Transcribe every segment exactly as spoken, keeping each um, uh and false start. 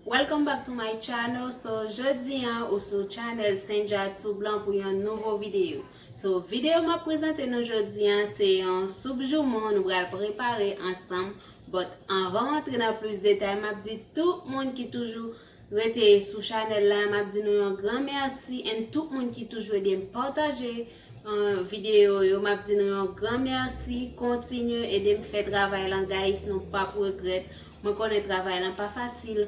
Welcome back to my channel. So, jodi an, ou sou channel Senja Tou Blan pou yon nouvo videyo. So, videyo m ap prezante nou jodi an, se yon soup joumon nou pral prepare ansanm. But anvan m antre nan plis detay, m ap di tout moun ki toujou rete sou chanèl la, m ap di nou yon gran mèsi. And tout moun ki toujou ede m pataje, uh, videyo yo, m ap di nou yon gran mèsi. Kontinye ede m fè travay lan, guys, nou p ap regrèt. Mwen konnen travay lan pa fasil,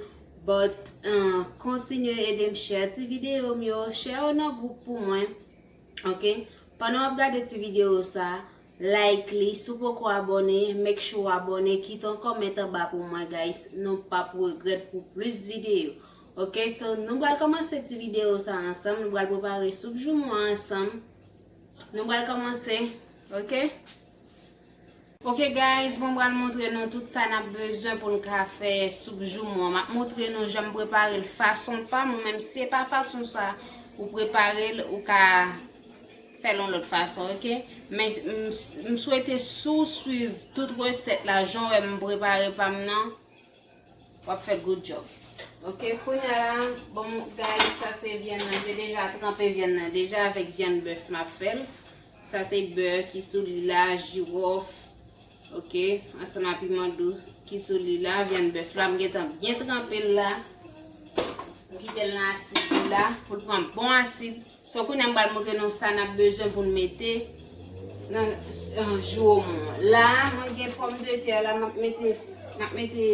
but, uh, kontinye ede m share ti videyo m yo, share yo nan gwoup pou mwen. Ok? Pandan w ap gade ti videyo sa, like li. Si w poko abòne, make sure w abòne. Kite yon comment anba pou mwen, guys. Nou p ap regrèt pou plis videyo. Ok? So, nou pral kòmanse ti videyo sa ansanm. Nou pral prepare soup joumon an ansanm. Nou pral kòmanse. Ok? Ok, guys, bon, m pral montre nou tout sa n ap bezwen pou n ka fè soup joumon. M ap montre nou jan m prepare l fason pa m, ou menm si se pa fason sa ou prepare l, ou ka fè l yon lòt fason, ok? Men m, m swete si w swiv tout resèt la, jan w wè m prepare pa m nan, w ap fè good job. Ok, kounye a la, bon, guys, sa se vyann nan. M te deja tranpe vyann nan deja avèk vyann bèf m ap fè l. Sa se bè ki sou li la, jiwòf, ok, ansanm ak piman dous ki sou li la, vyann bèf la. M gentan byen tranpe l la. M kite l nan asid li la pou l pran bon asid. So, kounye a m pral montre nou sa n ap bezwen pou n mete nan, euh, jiwomon an. La, mwen gen pòmdetè la, m ap mete, m ap mete,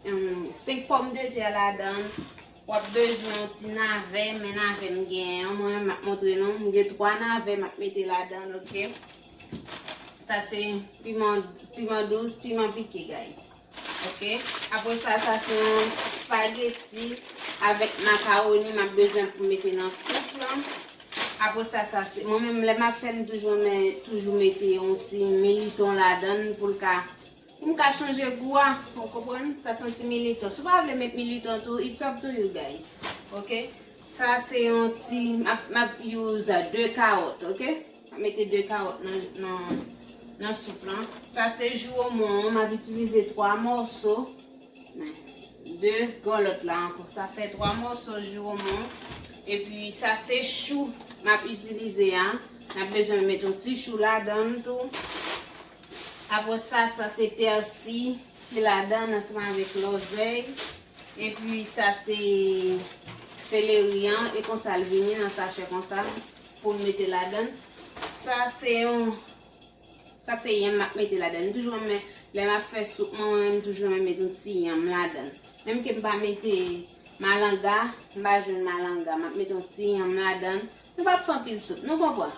euh, senk pòmdetè ladan l. W ap bezwen yon ti navè, men navè m genyen an, mwen menm m ap montre nou. M gen twa navè m ap mete ladan l, ok? Sa se piman, piman dous, piman pike, guys. Ok? Apre sa, sa se yon spaghetti avèk makawoni m ap bezwen pou mete nan soup lan. Apre sa, sa se, mwen menm, lè m ap fè, m toujou renmen toujou mete yon ti militon ladan l pou l ka, pou m ka chanje gou a. Ou konprann? Sa se yon ti militon. Si w pa vle met militon tou, it's up to you, guys. Ok? Sa se yon ti, m ap, m ap use de kawòt, ok? M ap mete de kawòt nan, nan, nan soup lan. Sa se jiwomon an, m ap itilize twa mòso. Men, de galòt la ankò. Sa fè twa mòso jiwomon. Epi sa se chou m ap itilize a. N ap bezwen met yon ti chou ladan l tou. Apre sa, sa se pèsi ki ladan l ansanm avèk lòzèy. Epi sa se seleri an, e konsa l vini nan sachè konsa pou n mete ladan l. Sa se yon, sa se yanm m ap mete ladan l. M toujou renmen, lè m ap fè soup mwen, mwen, m toujou renmen met yon ti yanm ladan l. Menm ke m pa mete malanga, m pa jwenn malanga, m ap mete yon ti yanm ladan l. Nou p ap fè anpil soup, nou konprann.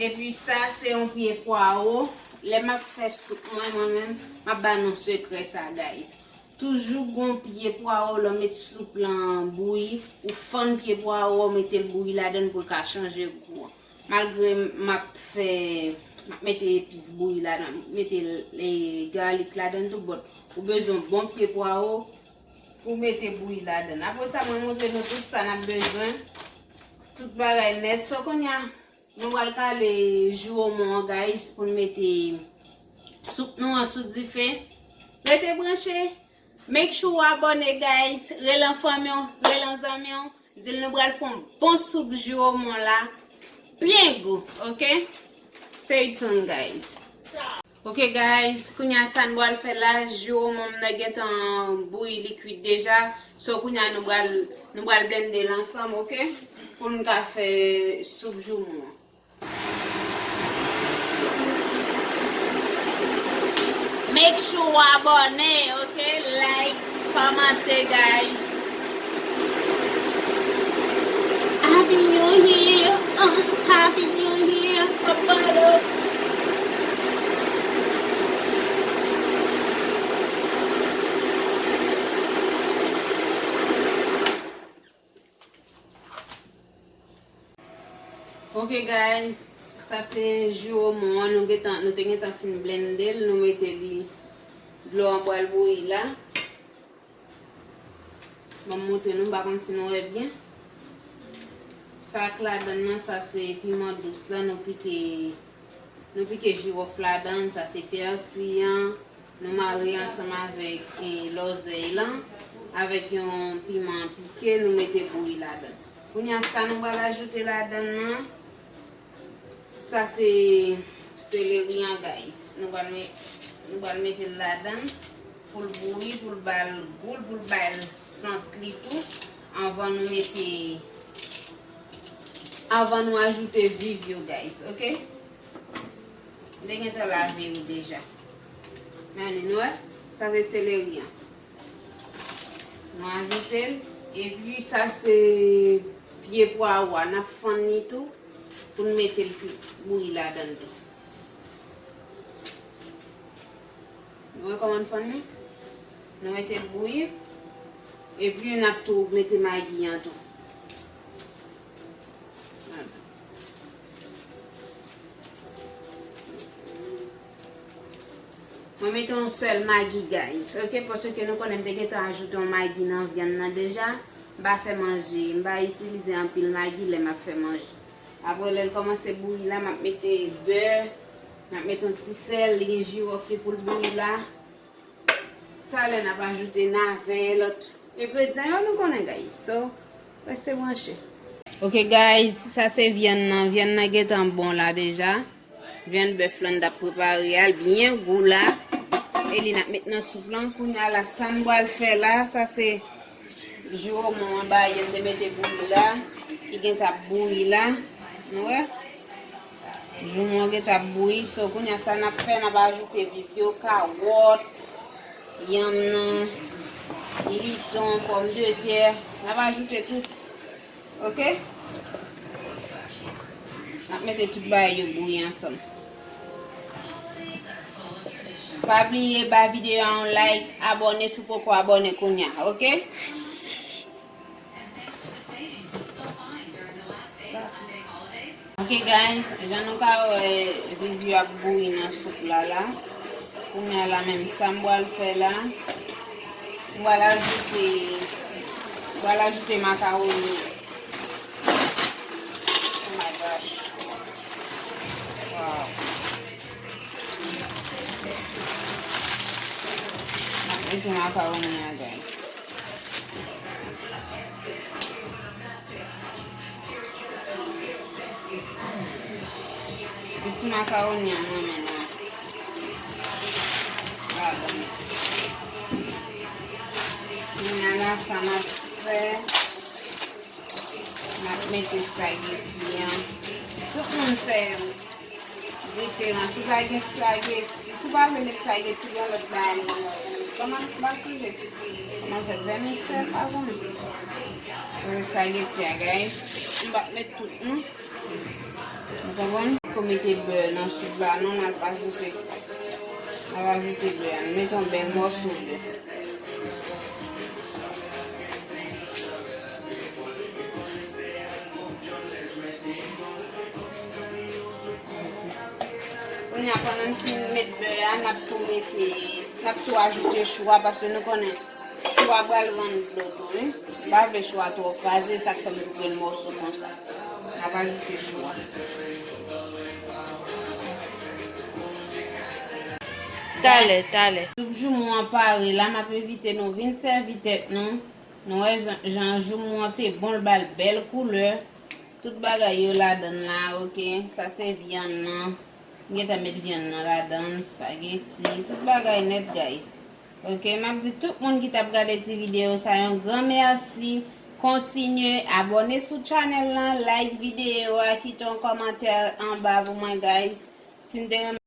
Epi sa se yon pye pwawo. Lè m ap fè soup mwen, mwen menm, m ap ba nou sekrè sa, guys. Toujou gon pye pwawo lè w met soup lan bouyi, ou fann pye pwawo, w mete l bouyi ladan l pou l ka chanje gou an. Malgre m ap fè, m ap mete epis bouyi ladan, mete, e, galik ladan tou, but ou bezwen bon pye pwawo pou mete bouyi ladan. Apre sa, mwen montre nou tout sa n ap bezwen. Tout bagay nèt. So, kounye a, nou pral kale jiwomon an, guys, pou n mete soup nou an sou dife. Rete branche. Make sure w abòne, guys. Rele yon fanmi w, rele yon zanmi w. Di l nou pral fè yon bon soup jiwomon la. Byen gou, ok? Stay tuned, guys. Ok, guys, kounye a sa n pral fè la, jiwomon m nan gentan bouyi, li kwit deja. So, kounye a nou pral, nou pral blende l ansanm, ok? Pou n ka fè soup joumon an. Make sure w abòne, ok? Like, kòmante, guys. Happy New Year, uh, Happy New Year, Papa. Ok, guys, sa se jiwomon an, nou gentan, nou te gentan fin blende l, nou mete li, dlo an pral bouyi la. Ban m montre nou, m pa konn si nou wè byen. Sa k ladan l nan, sa se piman dous la, nou pike, nou pike jiwòf ladan l, sa se pèsi an, nou mare ansanm avèk, e, lòzèy lan. Avèk yon piman pike, nou mete bouyi ladan. Kounye a, sa nou pral ajoute ladan nan, sa se seleri an, guys. Nou pral met, nou pral mete l ladan pou l bouyi, pou l ba l gou, pou l ba l sant li tou. Anvan nou mete, anvan nou ajoute viv yo, guys, ok? M te gentan lave yo deja. Men nou wè, sa se seleri an. Nou ajoute l. Epi sa se pye pwawo a. N ap fann li tou pou n mete l bouyi ladan l tou. Nou wè kòman n fann li? Nou mete l bouyi. Epi n ap tou mete magi an tou. Mwen mete yon sèl magi, guys, ok, paske nou konnen m te gentan ajoute yon magi nan vyann nan deja. M pa fè manje, m pa itilize anpil magi lè m ap fè manje. Apre, lè l kòmanse bouyi la, m ap mete bè, m ap mete yon ti sèl, li gen jiwòf li pou l bouyi la. Talè n ap ajoute navè, lòt engredyan yo nou konnen, guys. So, reste branche. Ok, guys, sa se vyann nan. Vyann nan gentan bon la deja. Vyann bèf lan n t ap prepare a, l byen gou la. E li n ap met nan soup lan. Kounye a la, sa n pral fè la, sa se Jiwomon an, bagay m te mete bouyi la, ki gentan ap bouyi la. Nou wè? Joumon an gentan ap bouyi. So, kounye a, sa n ap fè, n ap ajoute viv yo, kawòt, yanm nan, militon, pòmdetè. N ap ajoute tout. Ok? N ap mete tout bagay yo bouyi ansanm. Pa bliye ba videyo a yon like, abòne si w poko abòne kounye a, ok? Ok guys, jan nou ka wè, viv yo ap bouyi nan soup la la. Kounye a la menm, sa m pral fè la, m pral ajoute, m pral ajoute makawoni. Oh my gosh. Wow. Mete makawoni an, guys. Ti makawoni an mwen menm nan. Ladan. Kounye a la, sa m ap fè, m ap mete espageti an. Tout moun fè diferan. Si w pa gen espageti, si w pa vle met espageti, gen lòt bagay nou. Kòman m pa sonje? Kòman fè vèmisèl, pa konnen. Espageti a, guys. M p ap met tout, non. Ou konprann? Pou mete bè nan soup la, non, n ap ajoute, n ap ajoute bè a. Nou mete yon bèl mòso bè. Kounye a, pandan n fin met bè a, n ap tou mete, n ap tou ajoute chou a, paske nou konnen chou a pral rann dlo tou, wi. M pa vle chou a twò kraze, sa k fè m koupe l mòso konsa. M ap ajoute chou a. Talè, talè. Soup joumon an pare la, m ap envite nou vin sèvi tèt nou. Nou wè jan, jan joumon an te bon, l ba l bèl koulè. Tout bagay yo ladan l la, ok. Sa se vyann nan. M gentan met vyann nan ladan l, espageti, tout bagay nèt, guys. Ok, m ap di tout moun ki t ap gade ti videyo sa yon gran mèsi. Kontinye abòne sou channel lan, like videyo a, kite yon kòmantè anba pou mwen, guys. Si n te renmen